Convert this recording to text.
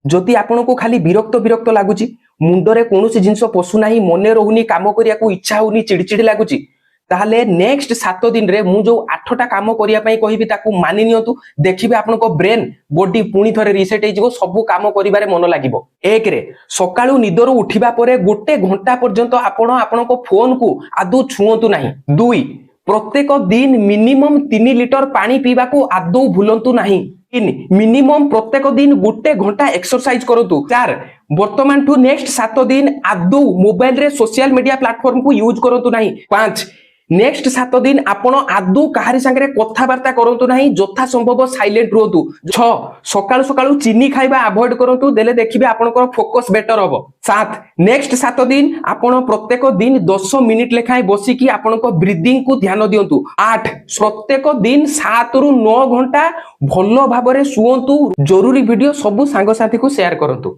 ଯଦି ଆପଣଙ୍କୁ ଖାଲି ବିରକ୍ତ ବିରକ୍ତ ଲାଗୁଛି, ମୁଣ୍ଡରେ କୌଣସି ଜିନିଷ ପଶୁନାହିଁ, ମନେ ରହୁନି, କାମ କରିବାକୁ ଇଚ୍ଛା ହଉନି, ଚିଡିଚିଡି ଲାଗୁଛି, ତାହେଲେ ନେକ୍ସଟ 7 ଦିନରେ ମୁଁ ଯୋଉ 8ଟା କାମ କରିବା ପାଇଁ କହିବି, ତାକୁ ମାନି ନିଅନ୍ତୁ। ଦେଖିବେ, ଆପଣଙ୍କ ବ୍ରେନ୍ ବଡି ପୁଣି ଥରେ ରିସେଟ୍ ହେଇଯିବ, ସବୁ କାମ କରିବାରେ ମନ ଲାଗିବ। 1ରେ, ସକାଳୁ ନିଦରୁ ଉଠିବା ପରେ ଗୋଟେ ଘଣ୍ଟା ପର୍ଯ୍ୟନ୍ତ ଆପଣ ଆପଣଙ୍କ ଫୋନକୁ ଆଦୌ ଛୁଅନ୍ତୁ ନାହିଁ। 2, ପ୍ରତ୍ୟେକ ଦିନ ମିନିମମ୍ 3 ଲିଟର ପାଣି ପିଇବାକୁ ଆଦୌ ଭୁଲନ୍ତୁ ନାହିଁ। 3, ମିନିମମ୍ ପ୍ରତ୍ୟେକ ଦିନ ଗୋଟେ ଘଣ୍ଟା ଏକ୍ସରସାଇଜ କରନ୍ତୁ। 4, ବର୍ତ୍ତମାନଠୁ ନେକ୍ସଟ 7 ଦିନ ଆଦୌ ମୋବାଇଲରେ ସୋସିଆଲ ମିଡିଆ ପ୍ଲାଟଫର୍ମକୁ ୟୁଜ କରନ୍ତୁ ନାହିଁ। 5, ନେକ୍ସଟ 7 ଦିନ ଆପଣ ଆଦୌ କାହାରି ସାଙ୍ଗରେ କଥାବାର୍ତ୍ତା କରନ୍ତୁ ନାହିଁ, ଯଥା ସମ୍ଭବ ସାଇଲେଣ୍ଟ ରୁହନ୍ତୁ। 6, ସକାଳୁ ସକାଳୁ ଚିନି ଖାଇବା ଆଭଏଡ କରନ୍ତୁ, ଦେଲେ ଦେଖିବେ ଆପଣଙ୍କର ଫୋକସ ବେଟର ହବ। 7, ନେକ୍ସଟ 7 ଦିନ ଆପଣ ପ୍ରତ୍ୟେକ ଦିନ 10 ମିନିଟ ଲେଖାଏଁ ବସିକି ଆପଣଙ୍କ ବ୍ରିଦିଂ କୁ ଧ୍ୟାନ ଦିଅନ୍ତୁ। 8, ପ୍ରତ୍ୟେକ ଦିନ 7ରୁ 9 ଘଣ୍ଟା ଭଲ ଭାବରେ ଶୁଅନ୍ତୁ। ଜରୁରୀ ଭିଡିଓ ସବୁ ସାଙ୍ଗସାଥିକୁ ସେୟାର କରନ୍ତୁ।